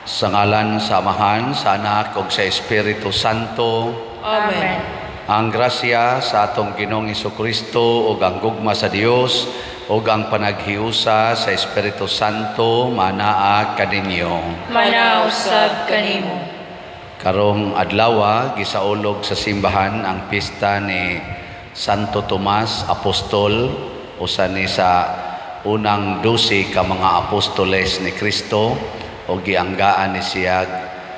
Sa ngalan sa Amahan, sa Anak ug sa Espiritu Santo. Amen. Ang grasya sa atong Ginoong Kristo ug ang gugma sa Dios ug ang panaghiusa sa Espiritu Santo manaa kaninyo. Manaa usab kanimo. Karong adlawa, gisaulog sa simbahan ang pista ni Santo Tomas Apostol, usa ni sa unang 12 ka mga apostoles ni Kristo, o gianggaan ni siya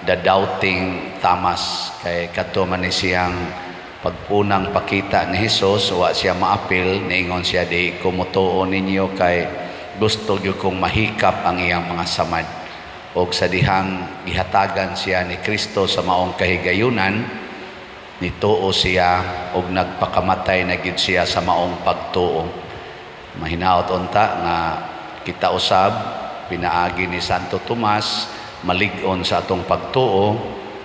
the Doubting Thomas, kay kadto man ni siyang pagpunang pakita ni Hesus, wa siya maapil, niingon siya, "Di ko motuo ninyo kay gusto gyud kong mahikap ang iyang mga samad." Og sa dihang gihatagan siya ni Kristo sa maong kahigayunan, nituo siya og nagpakamatay na gyud siya sa maong pagtuo. Mahinaot unta nga kita usab, pinaagi ni Santo Tomas, malig-on sa atong pagtuo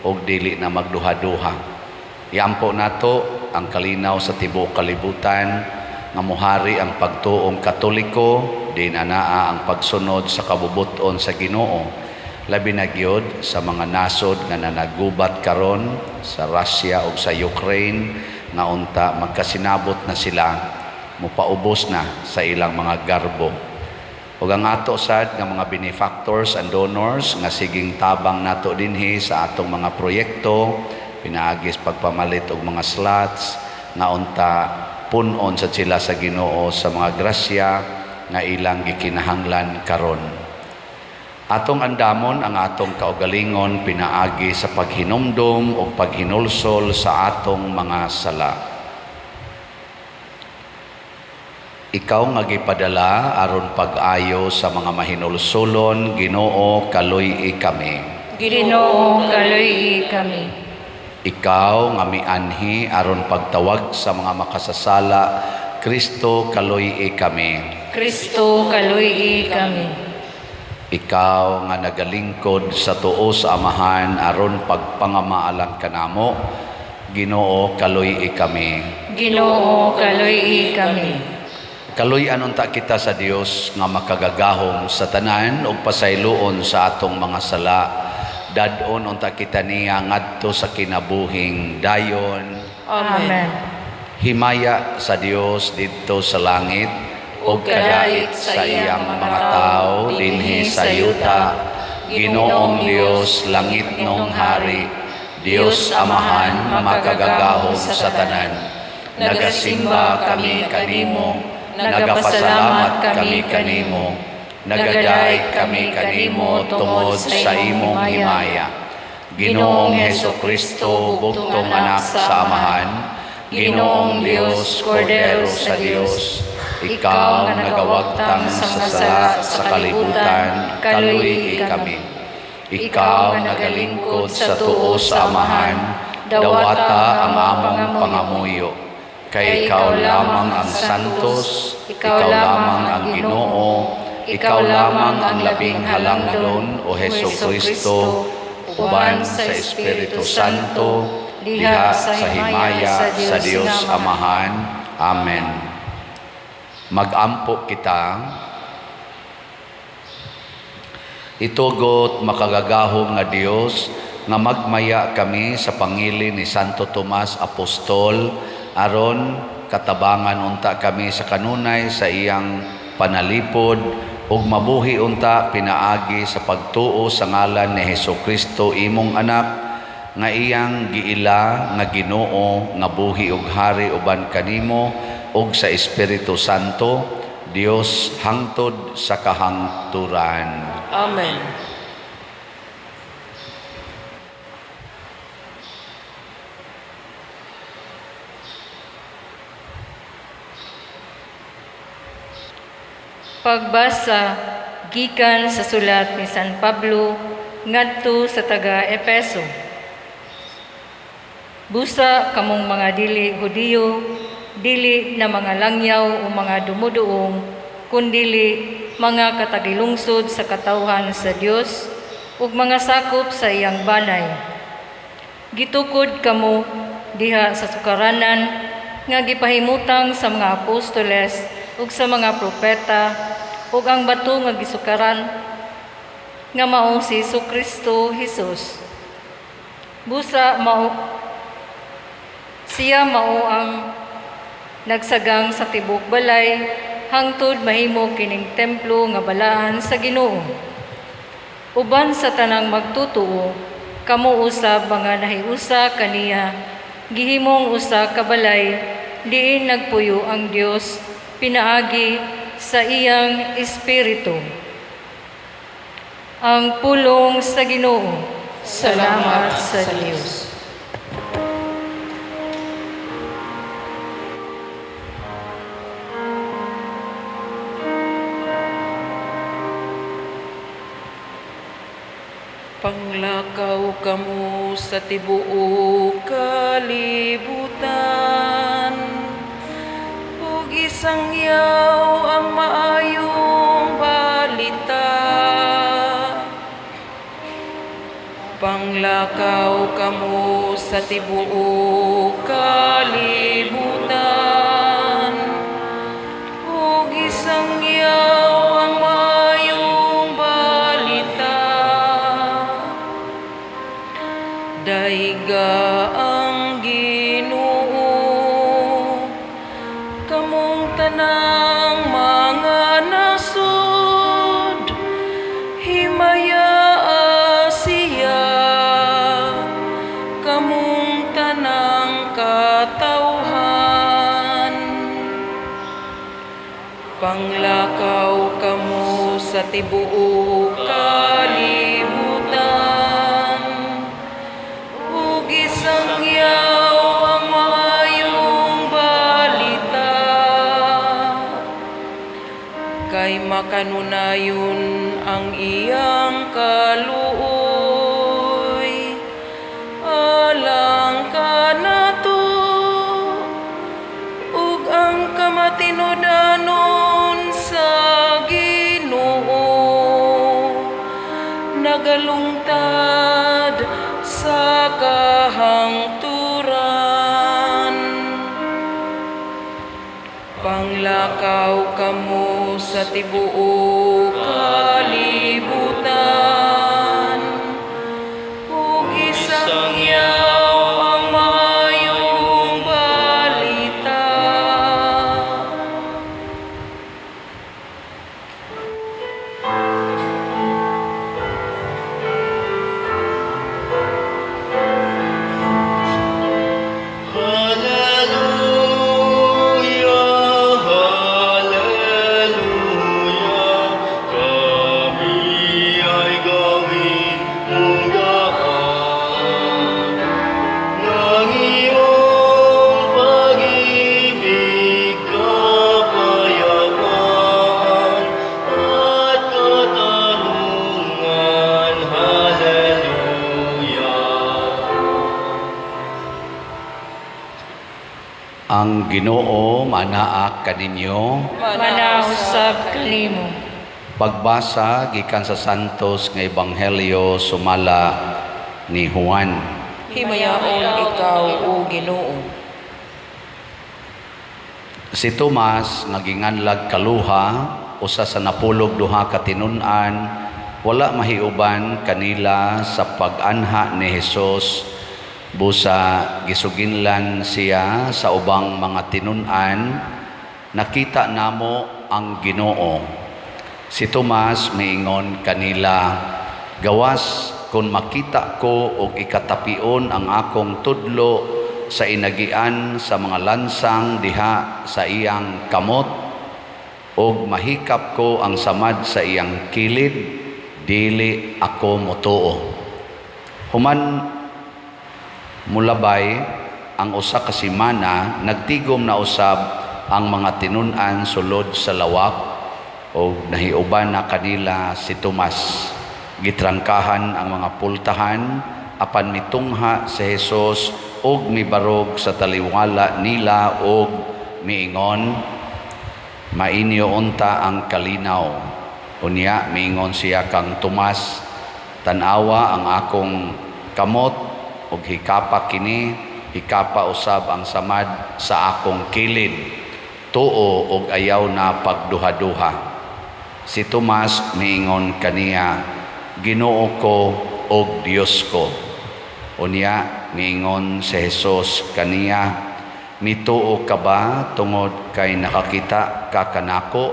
og dili na magduha-duha. Iampo nato ang kalinaw sa tibuok kalibutan nga muhari ang pagtuong Katoliko, din anaa ang pagsunod sa kabubut-on sa Ginoo, labi na gyud sa mga nasod nga nanagubat karon sa Russia ug sa Ukraine, nga unta magkasinabot na sila, mupaubos na sa ilang mga garbo. Ug ang ato sad nga mga benefactors and donors nga siging tabang nato dinhi sa atong mga proyekto pinaagis pagpamalit og mga slots, nga unta pun-on sa sila sa Ginoo sa mga grasya nga ilang gikinahanglan karon. Atong andamon ang atong kaugalingon pinaagi sa paghinumdum o paghinulsol sa atong mga sala. Ikaw nga gipadala aron pag-ayo sa mga mahinulsolon, Ginoo, kaluy-i kami. Ginoo, kaluy-i kami. Ikaw nga mianhi aron pagtawag sa mga makasasala, Kristo, kaluy-i kami. Kristo, kaluy-i kami. Ikaw nga nagalingkod sa tuo sa Amahan aron pagpangamaalang kanamo, Ginoo, kaluy-i kami. Ginoo, kaluy-i kami. Kaluy-an unta kita sa Dios nga makagagahom sa tanan ug pasayloon sa atong mga sala. Dad-on unta kita niya ngadto sa kinabuhing dayon. Amen. Himaya sa Dios didto sa langit ug kadait sa iyang mga tawo dinhi sa yuta. Ginoong Dios, langit nong hari, Dios Amahan makagagahom sa tanan. Nagasimba kami kanimo, nagapasalamat kami kanimo, nagadaig kami kanimo tungod sa imong himaya. Ginoong Heso Kristo, bugtong anak sa Amahan, Ginoong Dios, Kordero sa Dios, ikaw nga nagawagtang sa sala sa kalibutan, kaluy-i kami. Ikaw nagalingkod sa tuo sa Amahan, dawata ang among pangamuyo. Kay ikaw lamang ang santos, ikaw lamang ang Ginoo, ikaw lamang ang labing halangdon, o Heso Kristo, uban sa Espiritu Santo, diha sa himaya sa Dios Amahan. Amen. Magampo kita. Itugot, makagagahom nga Dios, nga magmaya kami sa pangili ni Santo Tomas Apostol, aron katabangan unta kami sa kanunay sa iyang panalipod ug mabuhi unta pinaagi sa pagtuo sa ngalan ni Hesus Kristo, imong anak, nga iyang giila nga Ginoo nga buhi ug hari uban kanimo ug sa Espiritu Santo, Dios, hangtod sa kahangturan. Amen. Pagbasa gikan sa sulat ni San Pablo ngadto sa taga Epeso. Busa kamong mga dili Hudiyo, dili na mga langyaw o mga dumuduong, kundili mga katagilungsod sa katawhan sa Dios ug mga sakop sa iyang balay. Gitukod kamo diha sa sukaranan nga gipahimutang sa mga apostoles ug sa mga propeta, ug ang bato nga gisukaran Nga mao si Kristo Hesus. Busa mao siya mao ang nagsagang sa tibok balay hangtod mahimo kining templo nga balaan sa Ginoo. Uban sa tanang magtutuo, kamo usab mga nahiusa kaniya, gihimong usa ka balay diin nagpuyo ang Dios pinaagi sa iyang espiritu. Ang pulong sa Ginoo. Salamat sa Dios. Panglakaw kamo sa tibuok kalibutan, ug isangyaw ang maayong balita. Panglakaw kamo sa tibuok kalibutan, ug isangyaw ang maayong balita. Dayga ang Ginoo, kamong tanang mga nasod, himayaa siya, kamong tanang katawhan. Panglakaw kamo sa tibuok kalibutan, ug isangyaw ang maayong balita. Kay makanunayon ang iyang kaluoy, alang kanato, ug ang kamatinud-anon sa Ginoo nagalungtad sa kahangturan. Panglakaw kamo sa tibuok kalibutan, ug isangyaw ang maayong balita. Hallelujah, hallelujah, kami ay gawin mong daan ng iyong pag-ibig, kapayapaan at katarungan. Hallelujah. Ang Ginoo manaa kaninyo. Manaa usab kanimo. Pagbasa gikan sa Santos nga Ebanghelyo sumala ni Juan. Himayaon ikaw, o Ginoo. Si Tomas nga ginganlag Kaluha, usa sa 12 ka tinun-an, wala mahiuban kanila sa pag-anha ni Hesus. Busa gisuginlan siya sa ubang mga tinun-an, "Nakita namo ang Ginoo." Si Tomas miingon kanila, "Gawas kung makita ko og ikatapion ang akong tudlo sa inagian sa mga lansang diha sa iyang kamot, og mahikap ko ang samad sa iyang kilid, dili ako motuo." Human mulabay ang 1 ka semana, nagtigom na usab ang mga tinun-an sulod sa lawak og nahiuban na kanila si Tomas. Gitrangkahan ang mga pultahan, apan mitungha si Jesus og mibarog sa taliwala nila og miingon, "Mainyo unta ang kalinaw." Unya miingon siya kang Tomas, "Tan-awa ang akong kamot ug hikapa kini, hikapa usab ang samad sa akong kilid. Tuo og ayaw na pagduha-duha." Si Tomas miingon kaniya, Ginoo ko ug Dios ko." Unya niingon si Jesus kaniya, "Mituo ka ba tungod kay nakakita ka kanako?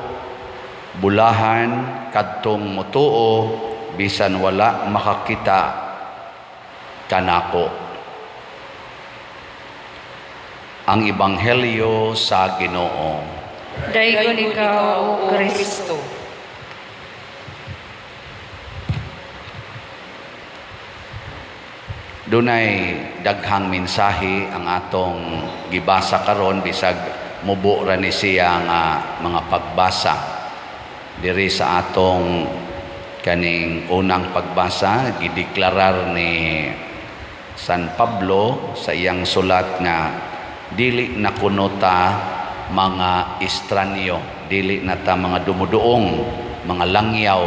Bulahan kadtong motuo bisan wala makakita kanako." Ang Ebanghelyo sa Ginoo. Daygon ikaw, O Kristo. Dunay daghang mensahe ang atong gibasa karon, bisag mubo ra ni siya nga mga pagbasa. Diri sa atong kaning unang pagbasa, gideklarar ni San Pablo sa iyang sulat nga dili na kuno ta mga estranyo, dili na ta mga dumuduong, mga langyaw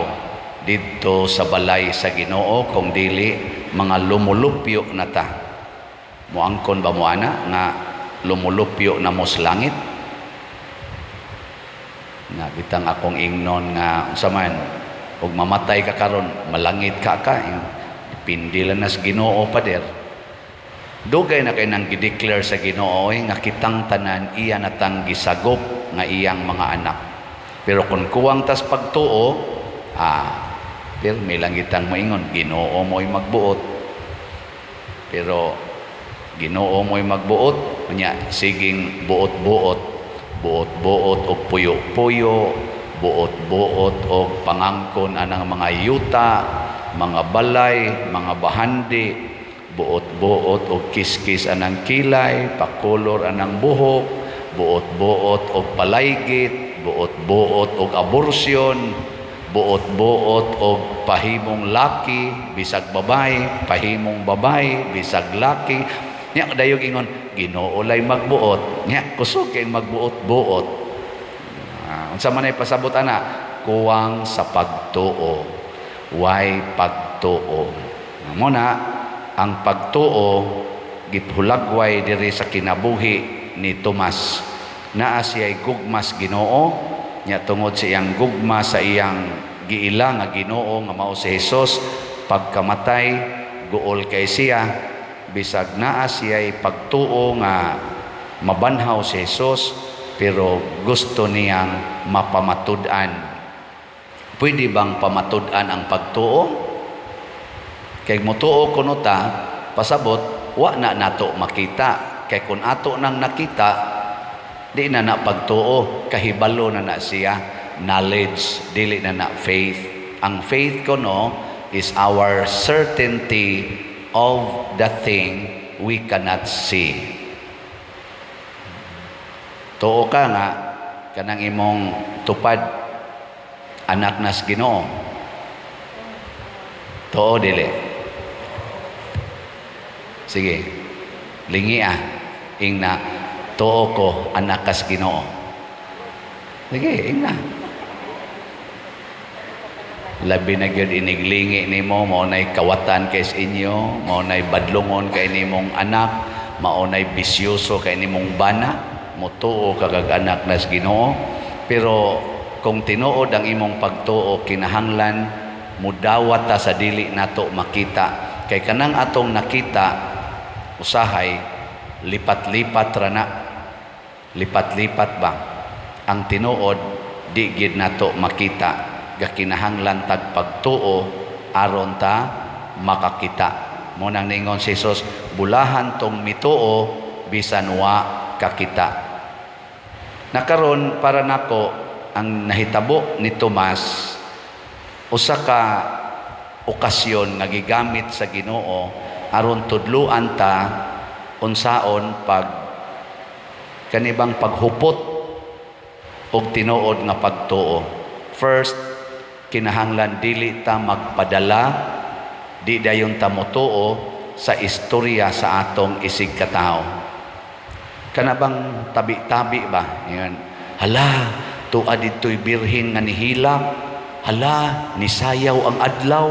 didto sa balay sa Ginoo, kung dili mga lumulupyo na ta. Moangkon ba mo ana nga lumulupyo na mo sa langit? Nga bitang akong ingnon nga unsa man, ug mamatay ka karon, malangit ka ka, depende lang na sa Ginoo, pader. Dugay na kay nang gideclare sa Ginoo nga kitang tanan iya natang gisagop nga iyang mga anak. Pero kung kuwang tas pagtuo, pirmi lang kitang moingon, Ginoo mo'y magbuot. Pero Ginoo mo'y magbuot, unya siging buot-buot, buot-buot og puyo-puyo, buot-buot og pangangkon anang mga yuta, mga balay, mga bahandi, buot-buot og kiskis anang kilay, pakolor anang buhok, buot-buot og palaygit, buot-buot og aborsyon, buot-buot og pahimong laki bisag babae, pahimong babae bisag laki. Nya dayog ingon, Ginoo lay magbuot. Nya kusog kay magbuot-buot. Unsa man ay pasabot ana? Kuwang sa pagtuo. Way pagtuo. Mo na ang pagtuo gihulagway diri sa kinabuhi ni Tomas. Naa siya'y gugmas Ginoo, nya tungod sa iyang gugma sa iyang giila nga Ginoo nga mao si Hesus, pagkamatay guol kay siya, bisag naa siya'y pagtuo nga mabanhaw si Hesus, pero gusto niyang mapamatud-an. Pwede bang pamatud-an ang pagtuo? Kay mutuo kuno ta, pasabot wa na nato makita. Kay kun ato nang nakita, di na na pagtuo, kahibalo na na siya, knowledge, dili na na faith. Ang faith kuno is our certainty of the thing we cannot see. Tuo ka nga kanang imong tupad anak nas Ginoo. Tuo dili? Sige. Lingi ah. Ingna, "Tuo ko anak kas Ginoo." Sige, ingna. Labi na gyud iniglingi nimo, mao nay kawatan kay sa inyo, mao nay badlongon kay nimong anak, mao nay bisyoso kay nimong bana, motuo ka kag anak nas Ginoo. Pero kung tinuod ang imong pagtuo, kinahanglan mudawat ta sa dili nato makita. Kay kanang atong nakita usahay lipat-lipat ra na. Lipat-lipat ba? Ang tinuod di gid nato makita. Gakinahanglan tag pagtuo aron ta makakita. Mo nang ningon si Jesus, bulahan tong mituo bisan wa kakita. Nakaron para nako ang nahitabo ni Tomas usa ka okasyon nga gigamit sa Ginoo aron tudluan ta unsaon pag kanibang paghupot og tinuod nga pagtuo. First, kinahanglan dili ta magpadala, di dayon ta motuo sa istorya sa atong isig katawo. Kana bang tabi-tabi ba? Yan. Hala, tuwa didto'y birhen nga nihilak. Hala, nisayaw ang adlaw.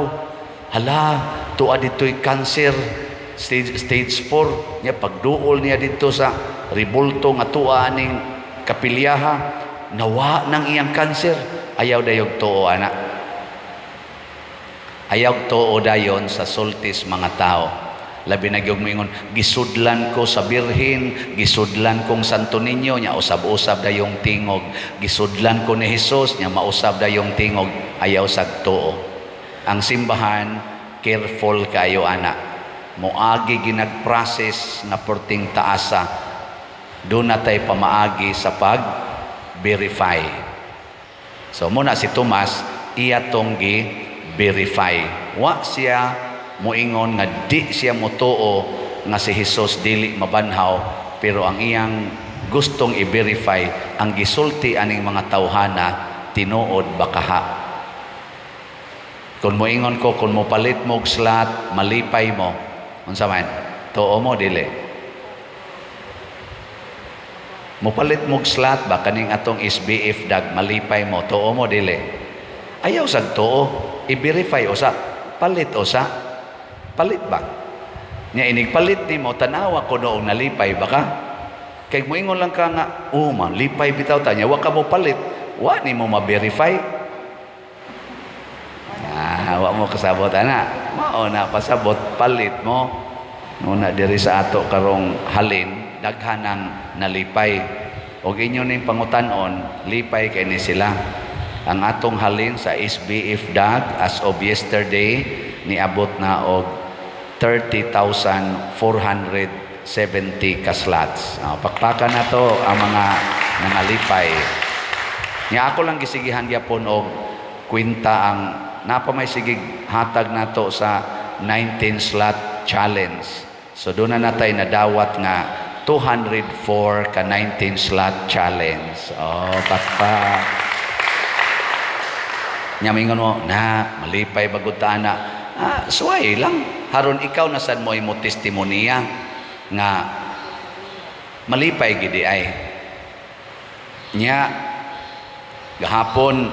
Hala, tuwa didto'y cancer stage 4. Nya pagduol niya didto sa ribulto nga tuwa aning kapilyaha, nawa ng iyang cancer. Ayaw dayog tuo ana. Ayaw tuo dayon sa sultis mga tao. Labi na gyud moingon, "Gisudlan ko sa Birhen, gisudlan kong Santo Niño," nya usab-usab dayong tingog. "Gisudlan ko ni Jesus," nya mausab dayong tingog. Ayaw sag tuo. Ang simbahan, careful kayo ana. Moagi ginag-process nga perting taasa. Doon na tay pamaagi sa pag-verify. So muna si Tomas, iya tong gi-verify. Wa siya moingon nga di siya motuo nga si Jesus dili mabanhaw, pero ang iyang gustong i-verify ang gisulti aning mga tawhana, tinuod ba kaha. Kung moingon ko, kung mopalit mo og slot, malipay mo. Unsa man? Tuo mo, dili? Mopalit mo og slot ba, kaning atong SBF dag, malipay mo, tuo mo, dili? Ayaw sag tuo, i-verify usa, palit usa. Palit ba? Nya inig palit nimo, tanawa ko noong nalipay ba ka? Kay moingon lang ka nga, "Oh man, lipay bitaw ta," nya wa ka mo palit, wa nimo ma-verify. Ah, wa mo kasabot ana. Mao na pasabot palit mo. Nuna diri sa ato karong halin, daghan ang nalipay. Og inyo ning pangutan-on, lipay kay ni sila. Ang atong halin sa SBF DAG as of yesterday niabot na og 30,470 ka slots. Ah, pakpakan na to ang mga nangalipay. Nya ako lang gisigihan gyapon og kwenta ang napa may sigig hatag nato sa 19 slot challenge. So doon na natay nadawat nga 204 ka 19 slot challenge. Oh, pakpak. Nya mingon mo, na, malipay bagud ta ana. Ah, suway lang. Haron ikaw na sad mo imo testimonya nga malipay gidi ay. Nya gahapon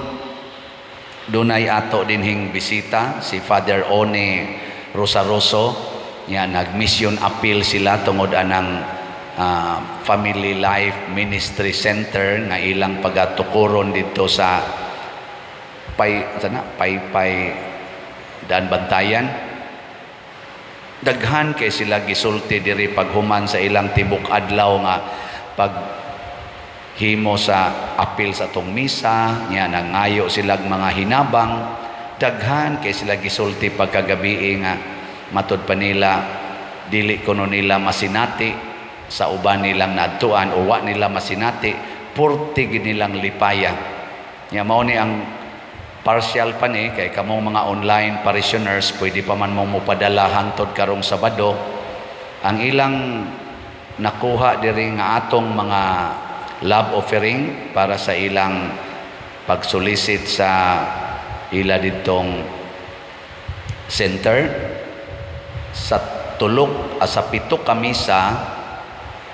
dunay ato dinhing bisita si Father One Rosaroso. Nya nag-mission appeal sila tungod anang Family Life Ministry Center nga ilang pagatukuron dito sa Pay sana Paypay Daan Bantayan. Daghan kay sila gisulti diri paghuman sa ilang tibok adlaw nga pag himo sa apil sa atong misa. Nya nangayo silag mga hinabang. Daghan kay sila gisulti pagkagabi nga matud pa nila dili kuno nila masinati sa uban nilang naadtuan o wa nila masinati, purti gid nilang lipaya. Nya mao ni ang partial pa ni kay kamong mga online parishioners, pwede pa man mo mopadala hangtod karong Sabado. Ang ilang nakuha diri nga atong mga love offering para sa ilang pagsolicit sa ila ditong center, sa tulok sa pito ka misa,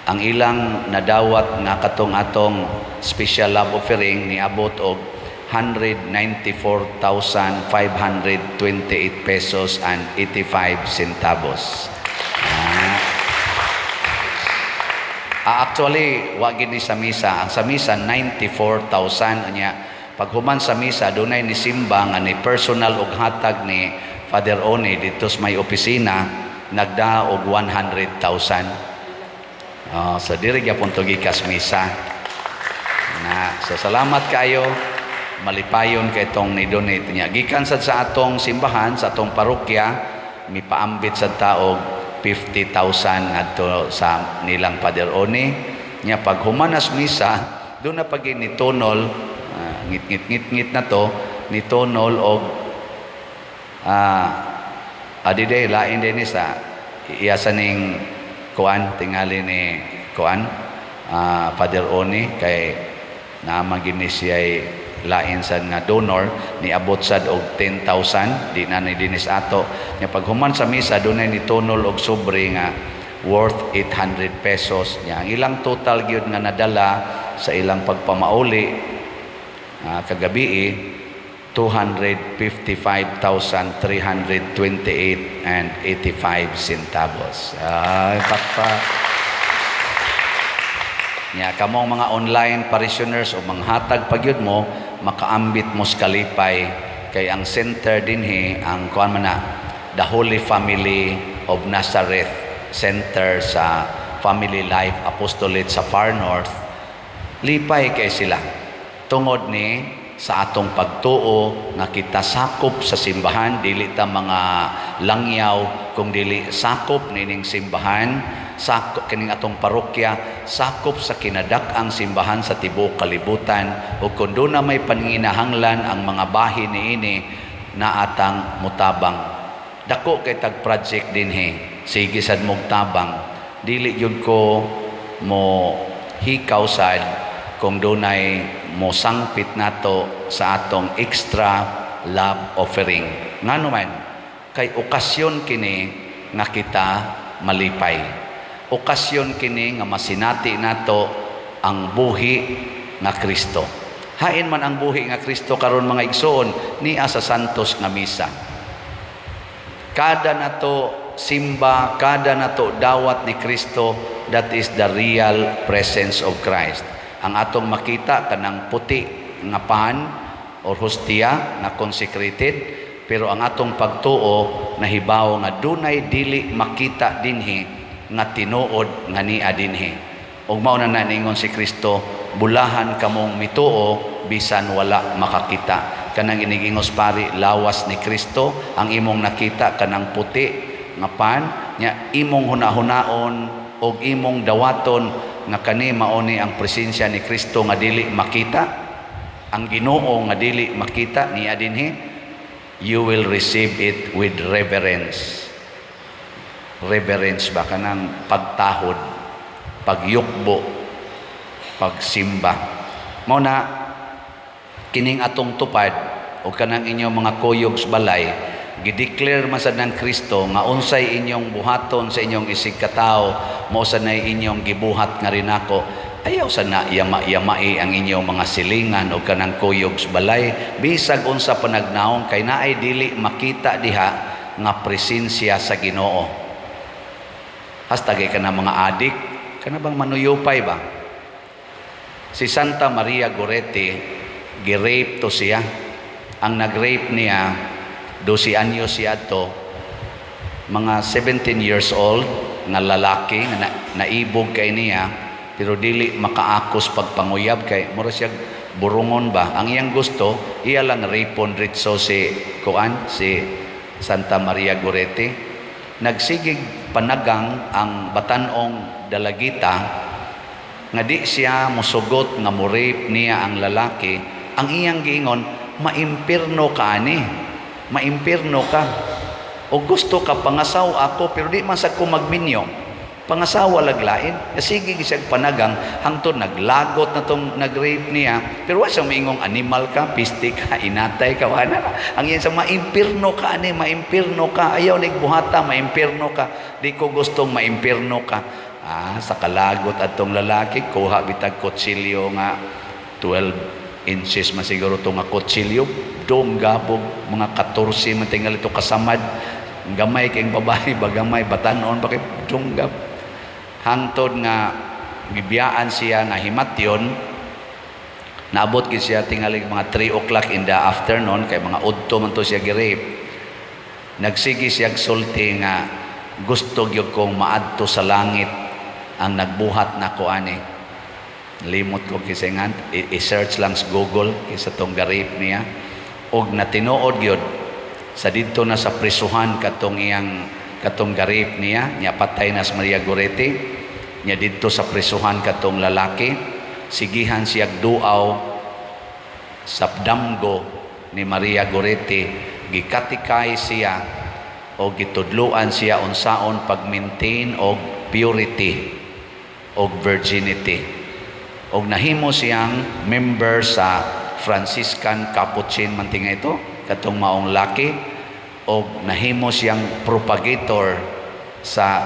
ang ilang nadawat nga katong atong special love offering niabot og 194,528 pesos and 85 centavos. Ah. Ah, actually, wa gid ni sa misa. Ang sa misa 94,000 nya. Paghuman sa misa, dunay ni simba nga ni personal og hatag ni Father Oni dito sa may opisina, nagdaa og 100,000. Oh, so diri gyapon to gikas misa. Na, so salamat kayo, malipayon kay tong ni donate niya. Gikan sad sa atong simbahan, sa atong parokya, mipaambit sad ta og 50,000 ngadto sa nilang Father Oni. Nya pag humanas misa, doon na pag ni tonol, ngit ngit ngit ngit na to, ni tonol og adide lain din ni sa iya sa ning kuan, tingali ni kuan, Father Oni, kay naman gini siya lain sad nga donor, niabot sad og 10,000 di na ni dinis ato. Nya pag human sa misa, dunay ni tonol og sobre nga worth 800 pesos. Nya ang ilang total gyud nga nadala sa ilang pagpamauli kagabi 255,328 and 85 centavos. Ay, pakpak. Nya kamong mga online parishioners o mga hatag pagyud mo, makaambit mo sa kalipay. kay ang center dinhi ang kuan man na, the Holy Family of Nazareth Center sa Family Life Apostolate sa Far North. Lipay kay sila tungod ni sa atong pagtuo nga kita sakop sa simbahan, dili ta mga langyaw kung dili sakop nining simbahan, sakop kining atong parokya, sakop sa kinadak-ang simbahan sa tibuok kalibutan. Ug kun duna may panginahanglan ang mga bahin niini, naatang mutabang. Dako kay tag project dinhi, sige sad mog tabang. Dili gyud ko mo hikaw sad kung dunay mo sangpit nato sa atong extra love offering. Ngano man, kay okasyon kini nga kita malipay. Okasyon kini nga masinati nato ang buhi nga Kristo. Hain man ang buhi nga Kristo karon, mga igsoon? Nia sa Santos nga Misa. Kada nato simba, kada nato dawat ni Kristo, that is the real presence of Christ. Ang atong makita kanang puti nga pan or hostia nga consecrated, pero ang atong pagtuo nahibaw nga dunay dili makita dinhi nga tinuod nga nia dinhi. Ug mao na ningon si Kristo, "Bulahan kamong mituo bisan wala makakita." Kanang inigingos pari, lawas ni Kristo ang imong nakita, kanang puti nga pan nya, imong hunahunaon og imong dawaton nga kani mao ni ang presensya ni Kristo nga dili makita, ang Ginoo nga dili makita niya dinhi, you will receive it with reverence. Reverence ba, kanang pagtahod, pagyukbo, pagsimba. Mao na kining atong tupad o kanang inyong mga kuyog sa balay, gideclare man sad ng Kristo nga unsay inyong buhaton sa inyong isig katawo, mao sad nay inyong gibuhat nga rinako. Ayaw sa na yama-yamai ang inyong mga silingan o kanang kuyog sa balay, bisag unsa panagnaong, kay naay dili makita diha nga presensya sa Ginoo. Hasta kay kana mga adik, kana bang manuyupay ba? Si Santa Maria Goretti, gi-rape to siya. Ang nag-rape niya, 12 anyos siya to, mga 17 years old nga lalaki nga naibog kay niya, pero dili makaakos pagpanguyab kay mura siya burungon ba. Ang iyang gusto, iya lang rapon ritso si kuan, si Santa Maria Goretti. Nagsigig panagang ang batanong dalagita nga di siya musugot nga mo-rape niya ang lalaki. Ang iyang giingon, "Maimpirno ka ani, maimpirno ka. O gusto ka pangasaw ako, pero di man sa ko magminyo, pangasawa laglain." Sige siya panagang hangtod naglagot na tong nag-rape niya, pero wa siya moingong animal ka, pisti ka, inatay ka, wala na. Ang iyan sa, "Maimpirno ka ani, maimpirno ka, ayaw nigbuhata, maimpirno ka, di ko gustong maimpirno ka." Ah, sa kalagot atong lalaki, kuha bitag kutsilyo nga 12 inches man siguro to nga kutsilyo, dong gabog mga 14 man tingali to kasamad. Gamay kay babae ba, gamay batanon ba kay dunggab, hangtod nga gibiyaan siya nga himatyon. Naabot gid siya tingali mga 3 o'clock in the afternoon, kay mga udto man to siya gi-rape. Nagsige siya sulti nga, "Gusto gyud kong maadto sa langit ang nagbuhat nako ani." Limot ko kisay nga, i-search lang sa Google kaysa tong ga-rape niya. Og natinuod gyud sa didto na sa prisuhan katong iyang katong ga-rape niya, niya patay na si Maria Goretti. Niya didto sa prisuhan katong lalaki, sigihan siya duaw sa damgo ni Maria Goretti, gikatikay siya o gitudluan siya unsaon pag-maintain og purity og virginity. Og nahimo siyang member sa Franciscan Capuchin man tinga ito katong maong laki, og nahimo siyang propagator sa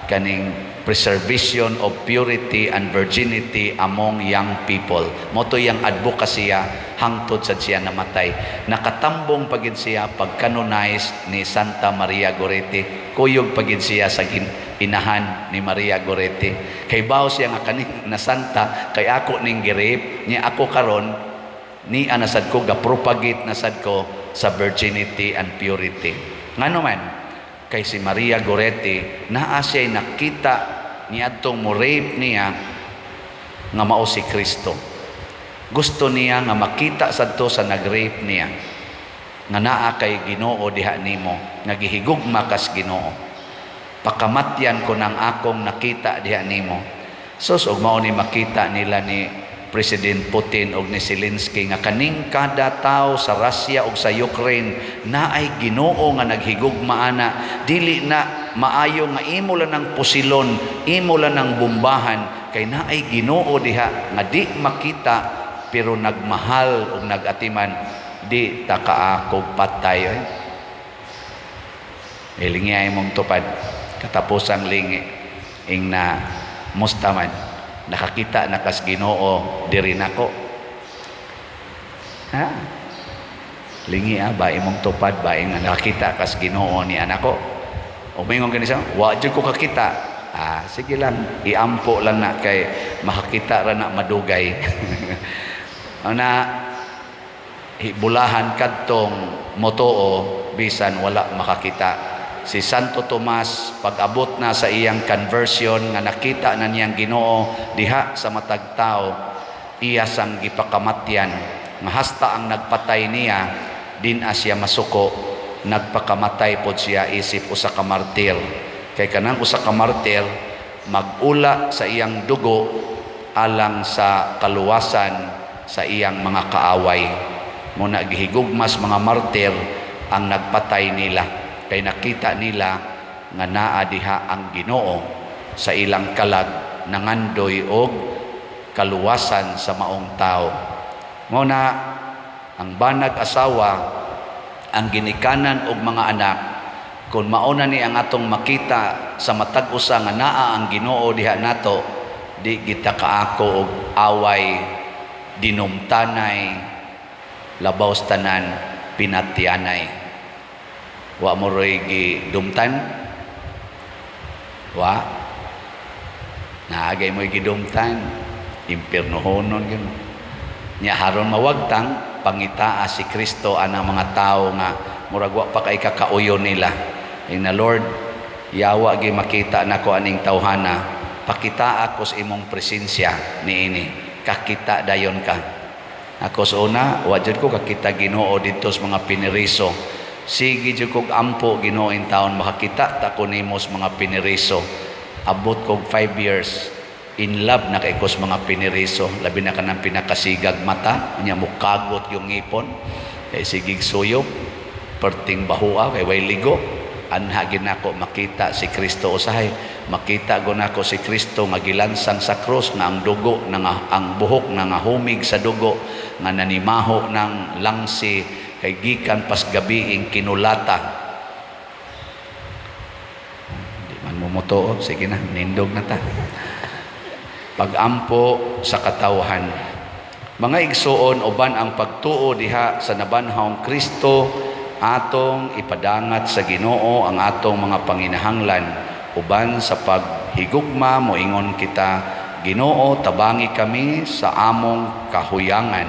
kaning preservation of purity and virginity among young people. Mao to iyang advocacy hangtod sad siya namatay. Nakatambong pagid siya pag-canonize ni Santa Maria Goretti. Kuyog pagid siya sa inahan ni Maria Goretti. Kay bawo siya nga kaning na santa kay ako ning gi-rape niya, ako karon ni anasad ko ga-propagate na sad ko. sa virginity and purity. Ngano man, kay si Maria Goretti naa siya'y nakita niadtong mo rape niya nga mao si Kristo. Gusto niya nga makita sadto sa nag-rape niya nga naa kay Ginoo diha nimo, nga gihigugma kas Ginoo. Pakamatyan ko ng akong nakita diha nimo. Sus, og mao ni makita nila ni President Putin og ni Zelensky nga kaning kada tao sa Russia ug sa Ukraine naay Ginoo nga naghigugma ana, dili na maayo nga imo lang ng pusilon, imo lang ng bombahan, kay naay Ginoo diha nga di makita pero nagmahal ug nagatiman. Di ta kaakog patay oy. Ilingi ay mong tupad katapusang lingi ing na musta man, nakakita na kas Ginoo diri nako, ha? Lingi ah, ba imong tupad ba ing nakakita kas Ginoo ni anako? O mingon kani siya, "Wa jud ko kakita." Ah, sige lang, iampo lang na kay makakita ra na madugay. Na bulahan kadtong motoo bisan wala makakita. Si Santo Tomas, pag-abot na sa iyang conversion nga nakita na niyang Ginoo diha sa matag tao, iya sang gipakamatyan nga hasta ang nagpatay niya din siya masuko, nagpakamatay pod siya isip usa ka martir, kay kanang usa ka martir magula sa iyang dugo alang sa kaluwasan sa iyang mga kaaway. Muna gihigugmas mga martir ang nagpatay nila kay nakita nila nga naa diha ang Ginoo sa ilang kalag, nangandoy og kaluwasan sa maong tao. Mao na ang banag asawa, ang ginikanan og mga anak, kung mao na ni ang atong makita sa matag usa nga naa ang Ginoo diha nato, di kita kaako og away, dinumtanay, labaw sa tanan pinatyanay. Wa mo roy gidumtan? Wa naagay mo'y gidumtan, impirnohonon gyud nya. Haron mawagtang, pangitaa si Kristo anang mga tao nga murag wa pa kay kakauyon nila. Ing na, "Lord, yawa gi makita nako aning tawhana, pakitaa ako sa imong presensya niini." Kakita dayon ka. Ako sa una, wa jud ko kakita Ginoo didto sa mga piniriso. Sige jud kog ampo, "Ginoo, in taon makakita ta ko nimo sa mga piniriso." Abot kog 5 years, in love na kay ko sa mga piniriso, labi na kanang pinakasigag mata nya, mukagot yung ngipon kay sigig suyop, perting bahua kay way ligo. Anha ginako makita si Kristo usahay. Makita go nako si Kristo nga gilansang sa krus, nga ang dugo na nga, ang buhok na nga humig sa dugo, nga nanimaho ng langsi kay gikan pas gabiing kinulata. Di man mo motuo, sige na, nindog na ta. Pagampo sa katawhan. Mga igsuon, uban ang pagtuo diha sa nabanhawng Kristo, atong ipadangat sa Ginoo ang atong mga panginahanglan. Uban sa paghigugma, moingon kita, "Ginoo, tabangi kami sa among kahuyangan."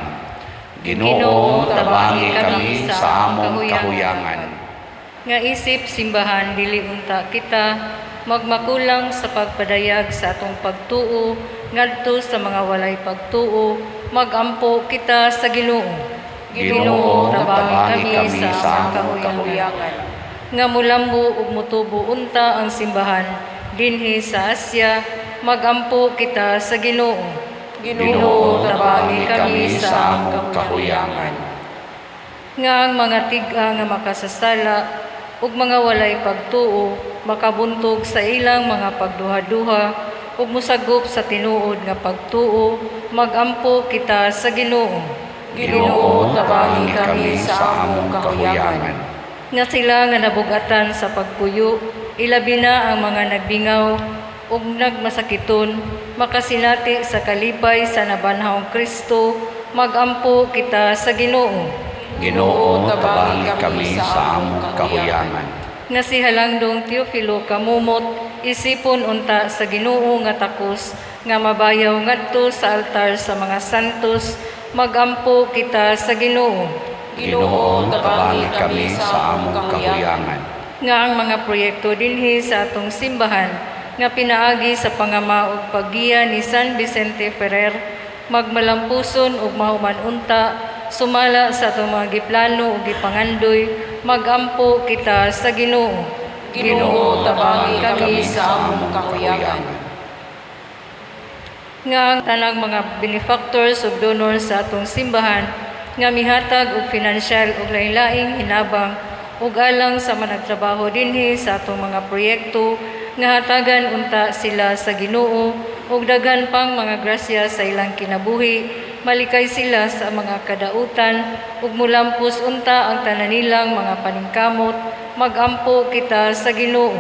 Ginoo, tabangi kami sa among kahuyangan. Nga isip simbahan, dili unta kita magmakulang sa pagpadayag sa atong pagtuo ngadto sa mga walay pagtuo, magampo kita sa Ginoo. Ginoo, tabangi kami sa among kahuyangan. Nga mulambo ug mutubo unta ang simbahan dinhi sa Asya, magampo kita sa Ginoo. Ginoo, tabangi kami sa among kahuyangan. Nga ang mga tig-a nga makasasala ug mga walay pagtuo makabuntog sa ilang mga pagduha-duha ug mosagop sa tinuod nga pagtuo, magampo kita sa Ginoo. Ginoo, tabangi kami sa among kahuyangan. Nga sila nga nabugatan sa pagpuyo, ilabi na ang mga nagbingaw ug nagmasakiton, makasinati sa kalipay sa nabanhawng Kristo, magampo kita sa Ginoo. Ginoo, tabangi kami sa among kahuyangan. Nga si Halangdong Teofilo Camomot isipon unta sa Ginoo nga takos nga mabayaw ngadto sa altar sa mga santos, magampo kita sa Ginoo. Ginoo, tabangi kami sa among kahuyangan. Nga ang mga proyekto dinhi sa atong simbahan nga pinaagi sa pangama ug paggiya ni San Vicente Ferrer magmalampuson ug mahuman unta sumala sa atong mga giplano ug gipangandoy, magampo kita sa Ginoo. Ginoo, tabangi kami sa among kahuyangan. Nga ang tanang mga benefactors ug donors sa atong simbahan nga mihatag og pinansyal ug lain-laing hinabang ug alang sa mga nagtrabaho dinhi sa atong mga proyekto, nga hatagan unta sila sa Ginoo og daghan pang mga grasya sa ilang kinabuhi, malikay sila sa mga kadautan ug mulampos unta ang tanan nilang mga paningkamot, magampo kita sa Ginoo.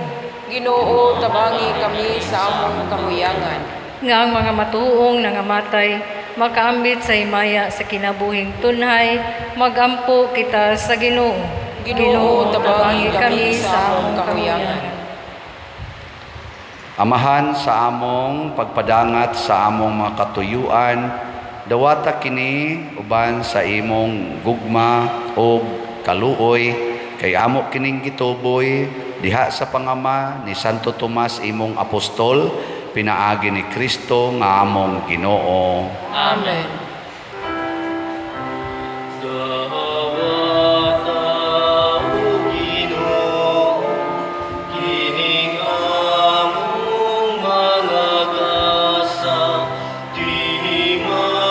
Ginoo, tabangi kami sa among kahuyangan. Nga ang mga matuong nangamatay makaambit sa himaya sa kinabuhing tunhay, magampo kita sa Ginoo. Ginoo, tabangi kami sa among kahuyangan. Amahan, sa among pagpadangat sa among mga katuyuan, dawata kini uban sa imong gugma ug kaluoy, kay amo kining gituboy diha sa pangama ni Santo Tomas, imong apostol, pinaagi ni Kristo nga among Ginoo. Amen. Dawata, O Ginoo, kining among mga gasa, timaan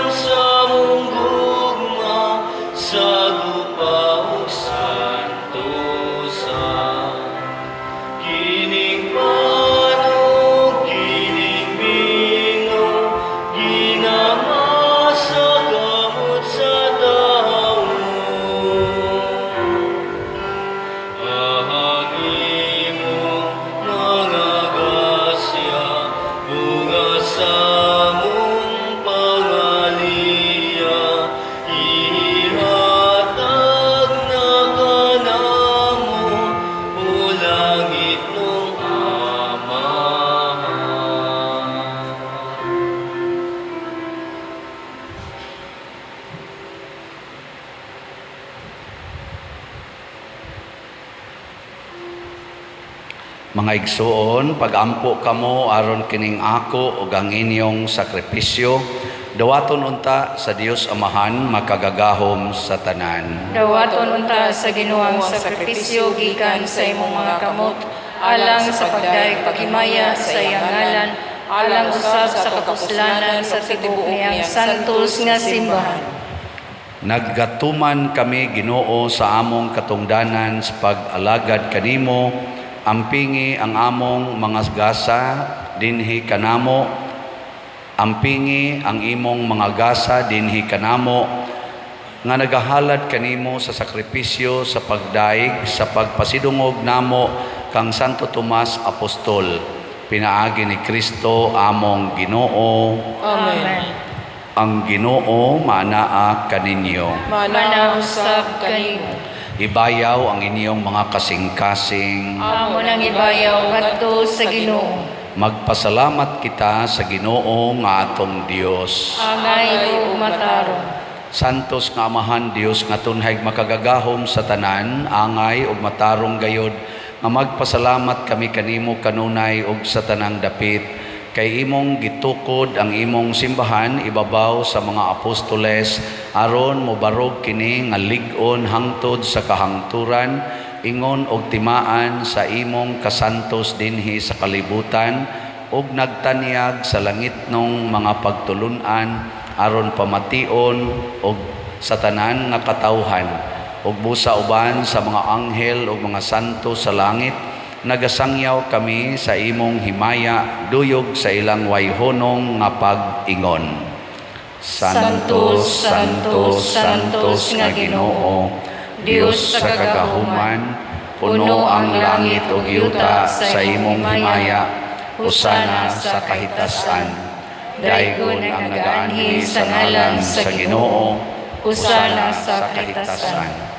sa among gugma, sa gupa ug santosa. Kining pan ug kining bino, ginama sa kamot sa tawo. Ang imong mga grasya, bunga sa among pangaliya, ihatag na kanamo, o langitnong Amahan. Mga igsuon, pagampo kamo aron kining ako ug ang inyong sakripisyo dawaton unta sa Dios Amahan makagagahom sa tanan. Dawaton unta sa Ginoo ang sakripisyo gikan sa imong mga kamot alang sa pagdayeg paghimaya sa iyang ngalan, alang usab sa kapuslanan sa tibuok niyang santos nga simbahan. Naggatuman kami, Ginoo, sa among katungdanan sa pag-alagad kanimo. Ampingi ang among mga gasa dinhi kanamo. Ampingi ang imong mga gasa dinhi kanamo nga nagahalad kanimo sa sakripisyo sa pagdaig sa pagpasidungog namo kang Santo Tomas Apostol, pinaagi ni Kristo among Ginoo. Amen. Ang Ginoo maanaa kaninyo. Manaa usab kanimo. Ibayaw ang inyong mga kasing-kasing. Amo nang ibayaw ngadto sa Ginoo. Magpasalamat kita sa Ginoo nga atong Dios. Angay ug matarong. Santos nga Amahan Dios nga tunhay makagagahom sa tanan, angay ug matarong gayod nga magpasalamat kami kanimo kanunay ug sa tanang dapit, kay imong gitukod ang imong simbahan ibabaw sa mga apostoles aron mobarog kini nga lig-on hangtod sa kahangturan, ingon og timaan sa imong kasantos dinhi sa kalibutan, ug nagtanyag sa langitnong mga pagtulun-an aron pamation og sa tanan nga katawhan. Ug busa uban sa mga anghel ug mga santo sa langit, nagasangyaw kami sa imong himaya duyog sa ilang wayhonong nga pag-ingon: Santo, Santo, Santos nga Ginoo, Dios sa kagahuman, puno ang langit ug yuta sa imong himaya. Hosana sa kahitasan. Daygon ang nagaanhi sa ngalan sa Ginoo. Hosana sa kahitasan.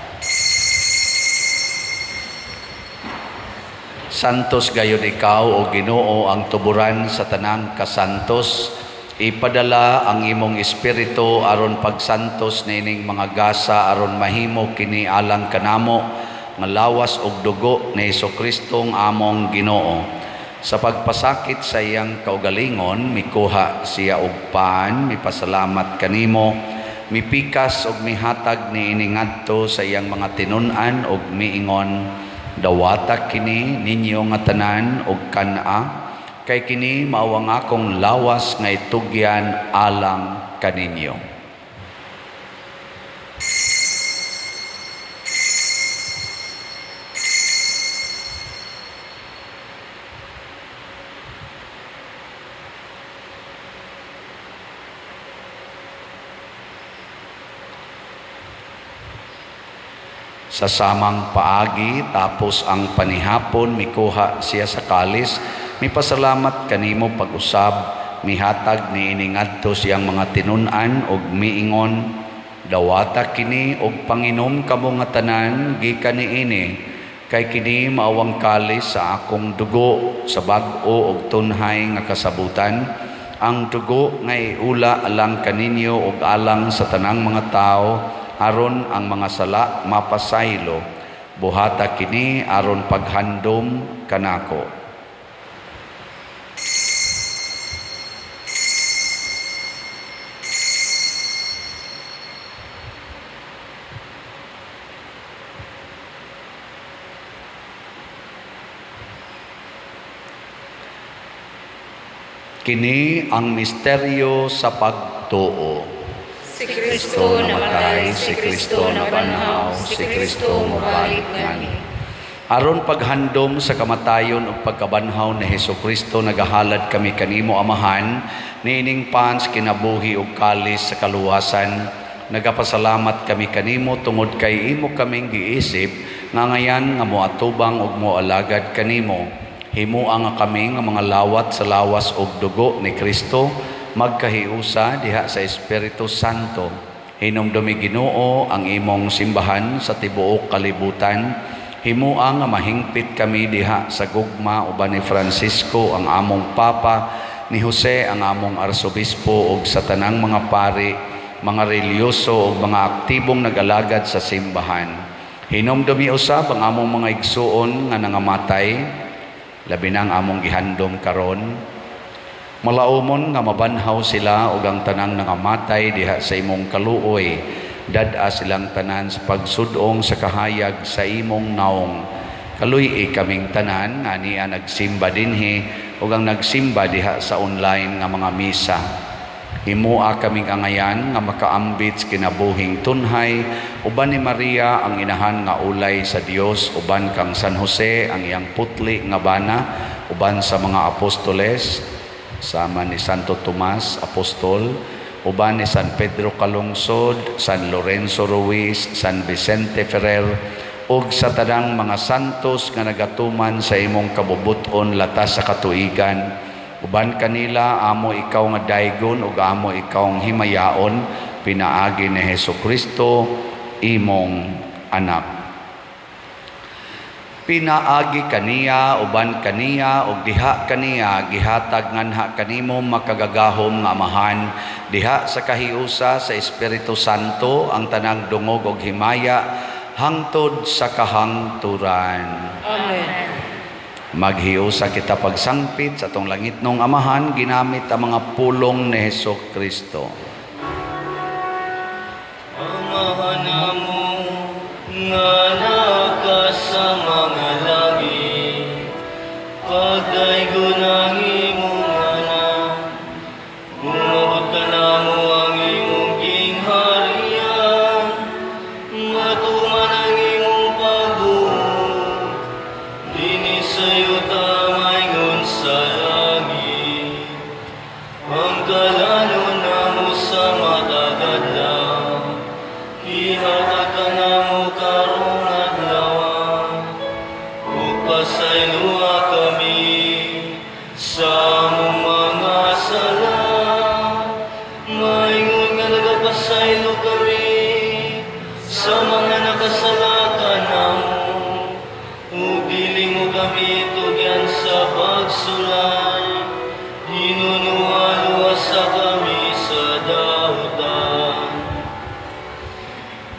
Santos gayud ikaw, o Ginoo, ang tuburan sa tanang kasantos. Ipadala ang imong espiritu aron pagsantos niining mga gasa aron mahimo kini alang kanamo nga lawas ug dugo ni Hesukristo nga among Ginoo. Sa pagpasakit sa iyang kaugalingon, mikuha siya og pan, mipasalamat kanimo, mipikas ug mihatag niini ngadto sa iyang mga tinun-an ug miingon, "Dawata kini ninyo nga tanan ug kan-a, kay kini mao ang akong lawas nga itugyan alang kaninyo." Sa samang paagi, tapos ang panihapon, mikuha siya sa kalis, mipasalamat kanimo pag-usab, mihatag niini ngadto sa iyang mga tinun-an ug miingon, "Dawata kini ug panginom kamo nga tanan gikan niini, kay kini mao ang kalis sa akong dugo sa bag-o ug tunhay nga kasabutan, ang dugo nga iula alang kaninyo ug alang sa tanang mga tawo aron ang mga sala mapasaylo. Buhata kini aron paghandom kanako." Kini ang misteryo sa pagtuo. Si Kristo namatay, si Kristo nabanhaw, si Kristo mobalik nganhi. Aron paghandom sa kamatayon ug pagkabanhaw ni Hesukristo, nagahalad kami kanimo, Amahan, niining pan sa kinabuhi ug kalis sa kaluwasan. Nagapasalamat kami kanimo tungod kay imo kaming giisip nga ngayan nga moatubang ug moalagad kanimo. Himoa nga kami nga mga lawat sa lawas ug dugo ni Kristo magkahiusa diha sa Espiritu Santo. Hinumdumi, Ginoo, ang imong simbahan sa tibuok kalibutan. Himoa nga mahingpit kami diha sa gugma uban ni Francisco ang among Papa, ni Jose ang among Arsobispo ug sa tanang mga pari, mga relihiyoso ug mga aktibong nag-alagad sa simbahan. Hinumdumi usab ang among mga igsuon nga nangamatay, labi na ang among gihandom karon. Malaumon nga mabanhaw sila ug ang tanang nangamatay diha sa imong kaluoy. Dad-a silang tanan sa pagsudong sa kahayag sa imong naong. Kaluy-i kaming tanan nga ania nagsimba dinhi ug ang nagsimba diha sa online nga mga misa. Himoa kaming angayan nga makaambit sa kinabuhing tunhay uban ni Maria ang inahan nga ulay sa Dios, uban kang San Jose ang iyang putli nga bana, uban sa mga apostoles sama ni Santo Tomas Apostol, uban ni San Pedro Calungsod, San Lorenzo Ruiz, San Vicente Ferrer ug sa tanang mga santos nga nagatuman sa imong kabubut-on latas sa katuigan. Uban kanila amo ikaw nga daygon ug amo ikaw ang himayaon pinaagi ni Hesukristo imong anak. Pinaagi kaniya, uban kaniya ug diha kaniya, gihatag nganha kanimo makagagahom nga Amahan diha sa kahiusa sa Espiritu Santo ang tanang dungog ug himaya hangtod sa kahangturan. Amen. Maghiusa kita pagsangpit sa atong langitnong Amahan ginamit ang mga pulong ni Hesukristo. Amahan namo nga naa sa mga langit, pagdaygon ang imong ngalan, umabot kanamo ang imong gingharian, matuman ang imong pagbuot, dinhi sa yuta maingon sa langit. Ang kalanon namo sa matag adlaw, ihatag kanamo karong adlaw, ug pasayloa kami sa among mga sala, maingon nga nagapasaylo kami sa mga nakasala kanamo, ug dili mo kami tugyan sa pagsulay, hinunuha luwasa.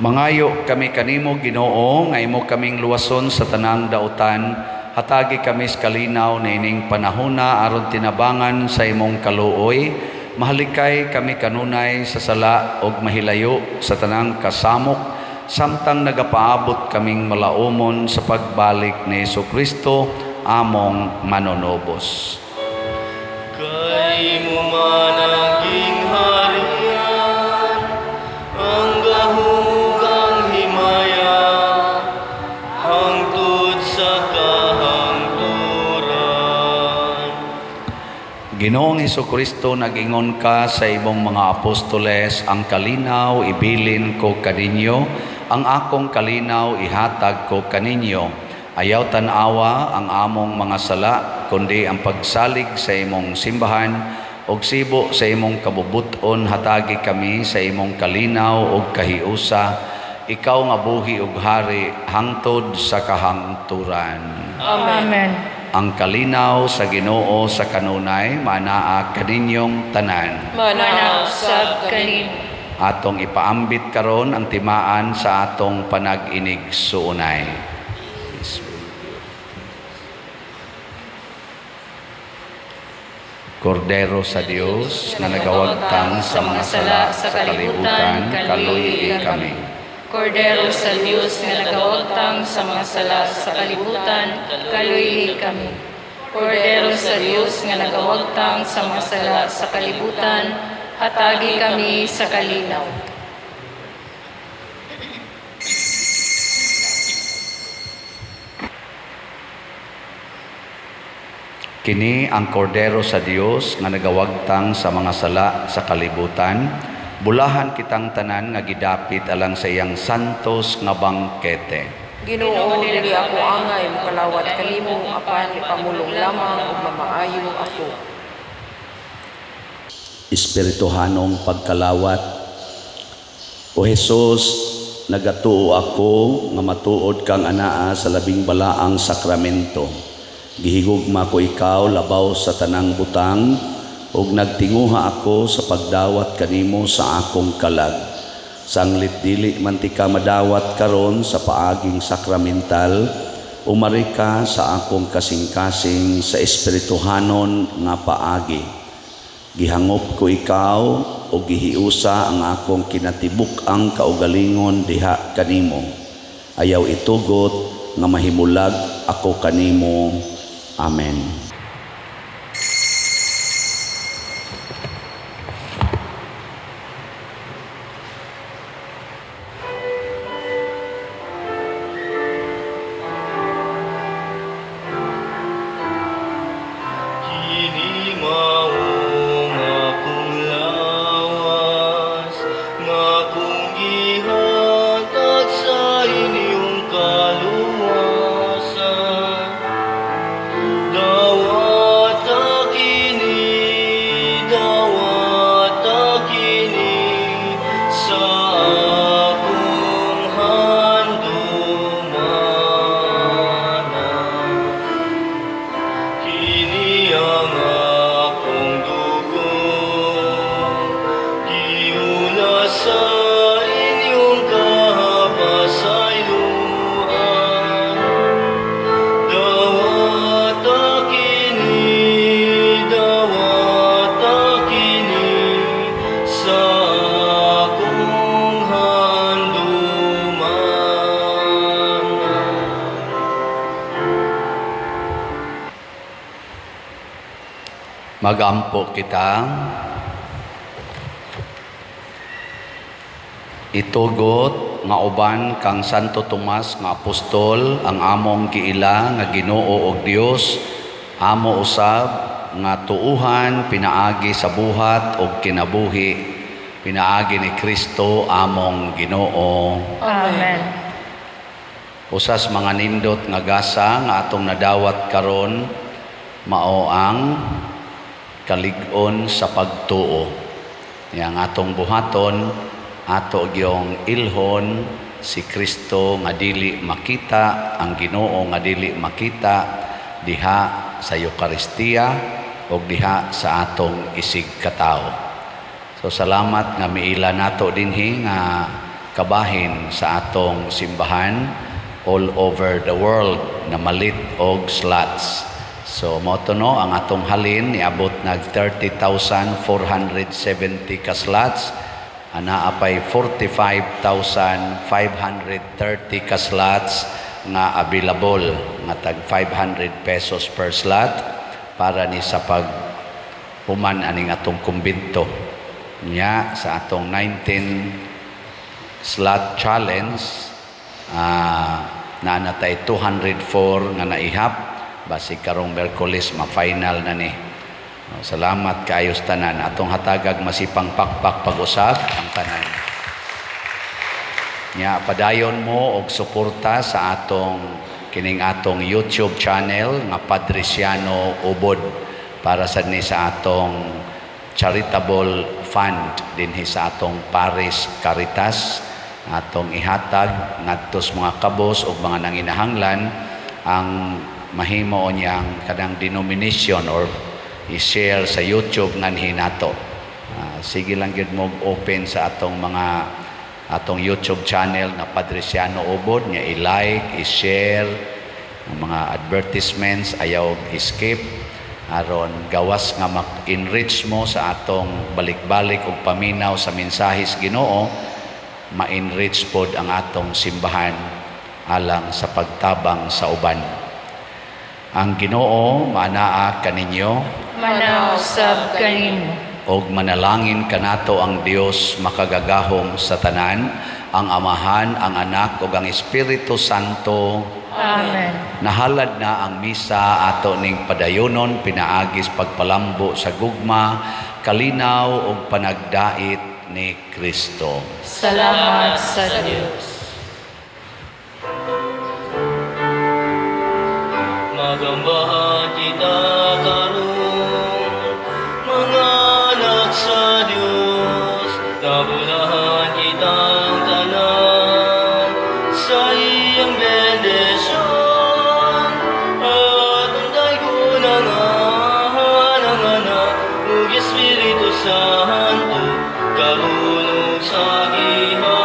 Mangayo kami kanimo, Ginoo, nga imo kaming luwason sa tanang dautan. Hatagi kami sa kalinaw niining panahona aron tinabangan sa imong kaluoy. Mahalikay kami kanunay sa sala ug mahilayo sa tanang kasamok samtang nagapaabot kaming malaumon sa pagbalik ni Kristo among manunubos. Kay imo man ang gingharian, ang gahom ug ang himaya, hangtod sa kahangturan. Ginoong Kristo, nag-ingon ka sa imong mga apostoles, "Ang kalinaw ibilin ko kaninyo, ang akong kalinaw ihatag ko kaninyo. Ayaw tan-awa ang among mga sala, kundi ang pagsalig sa imong simbahan, ug sibo sa imong kabubut-on hatagi kami sa imong kalinaw ug kahiusa, ikaw nga buhi ug hari hangtod sa kahangturan." Amen. Amen. Ang kalinaw sa Ginoo sa kanunay manaa kaninyong tanan. Manaa usab kanimo. Atong ipaambit karon ang timaan sa atong panag-inig-suunay. Kordero sa Dios nga nagawagtang sa mga sala sa kalibutan, kaluy-i kami. Kordero sa Dios nga nagawagtang sa mga sala sa kalibutan, kaluy-i kami. Kordero sa Dios nga nagawagtang sa mga sala sa kalibutan, hatagi kami sa kalinaw. Kini ang Kordero sa Dios nga nagawagtang sa mga sala sa kalibutan. Bulahan kitang tanan nga gidapit alang sa iyang santos nga bangkete. Ginoo, dili ako angay mokalawat kanimo apan ipamulong lamang ug mamaayo ako. Espirituhanong pagkalawat. O Hesus, nagatuo ako nga matuod kang anaa sa labing balaang sakramento. Gihigugma ko ikaw labaw sa tanang butang ug nagtinguha ako sa pagdawat kanimo sa akong kalag. Sanglit dili man tika madawat karon sa paaging sakramental, umari ka sa akong kasing-kasing sa espirituhanon nga paagi. Gihangop ko ikaw o gihiusa ang akong kinatibuk-ang kaugalingon diha kanimo. Ayaw itugot nga mahimulag ako kanimo. Amen. Kini mao ang akong lawas nga akong gihatag sa inyong kaluwasan. Dawata kini, dawata kini sa akong handumanan. Kini ang akong dugo, giula sa inyong kapasayloan. Dawata kini, dawata kini sa akong handumanan. Magampo kita. Itugot nga uban kang Santo Tomas nga apostol ang among giila nga Ginoo og Dios, amo usab nga tuuhan pinaagi sa buhat og kinabuhi pinaagi ni Kristo among Ginoo. Amen. Usas mga nindot nga gasa nga atong nadawat karon mao ang kalig-on sa pagtuo. Yang atong buhaton, ato gyong ilhon si Kristo nga dili makita, ang Ginoo nga dili makita diha sa Eukaristiya ug diha sa atong isig katawo. So salamat nga miila nato dinhi nga kabahin sa atong simbahan all over the world na malit og slots. So mao to, no, ang atong halin niabot nag 30,470 ka slots, anaa pay 45,530 ka slots nga available nga tag 500 pesos per slot para ni sa pag human aning atong kumbento. Nya sa atong 19 slot challenge, naa na tay 204 nga naihap. Basig karong Miyerkules ma-final na ni. Oh, salamat kaayo sa tanan. Atong hatagag masipang pakpak pag-usab ang tanan. Nya padayon mo og suporta sa atong kining atong YouTube channel nga Padriciano Ubod para sad ni sa atong charitable fund dinhi sa atong Parish Caritas, atong ihatag ngadto sa mga kabos ug mga nanginahanglan ang mahimo niyang kanang denomination or i-share sa YouTube nganhi nato. Sige lang gyud mo open sa atong mga atong YouTube channel nga Padriciano Ubod nga i-like, i-share ang mga advertisements, ayaw i-skip aron gawas nga mak-enrich mo sa atong balik-balik ug paminaw sa mensahis Ginoo, ma-enrich pod ang atong simbahan alang sa pagtabang sa uban. Ang Ginoo maanaa kaninyo. Manaa usab kanimo. Og manalangin kanato ang Dios makagagahom sa tanan, ang Amahan, ang Anak ug ang Espiritu Santo. Amen. Nahalad na ang misa, ato ning padayonon pinaagis pagpalambo sa gugma, kalinaw ug panagdait ni Kristo. Salamat sa Dios. Magambahan kita karon, mga anak sa Dios, Nabulahan kitang tanan sa iyang bendisyon. Atong daygon ang Amahan, ang Anak, ug Espiritu Santo, karon ug sa gihapon.